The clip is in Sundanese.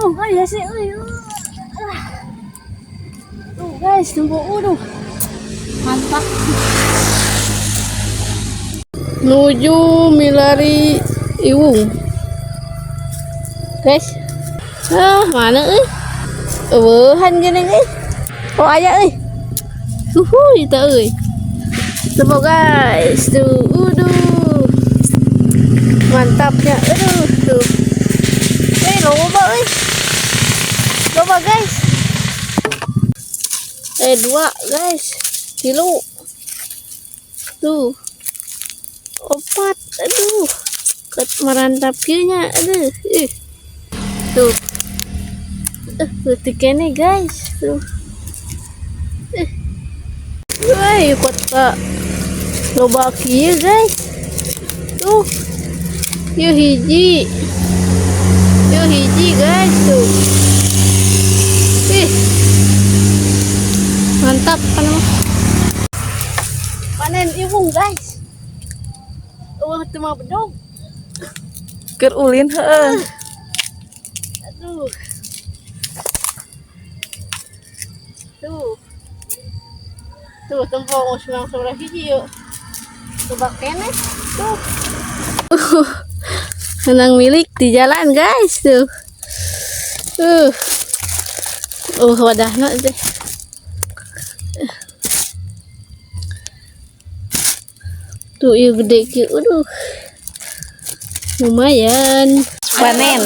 Tuh, euy hese euy. Tuh guys, tunggu aduh. Mantap. Nuju milari iwung. Guys. Ah, mana euy? Eueuhan geuning euy. Oh, aya euy. Uhuy, teu euy. Tuh guys, tuh, aduh. Mantapnya, aduh, tuh. Eh, loba euy. Loba guys. Eh, dua guys. Tilu. Tuh. Opat, aduh. Ket marantap kieu nya, aduh. Ih. Tuh. Eh, leutik keneh guys. Tuh. Eh. Woi, kota loba kieu guys. Tuh. Ieu hiji. Ieu hiji guys tuh. Ih. Mantap kan mah. Panen iwung guys. Eueuh teu mah bedog. Keur ulin heueuh. Aduh. Tuh. Tuh, tempo semang sebelah hiji yuk. Coba keneh. Tuh. Menang milik di jalan guys tuh. Wadahna teh. Tuh, ieu gede kieu. Aduh. Lumayan. Panen.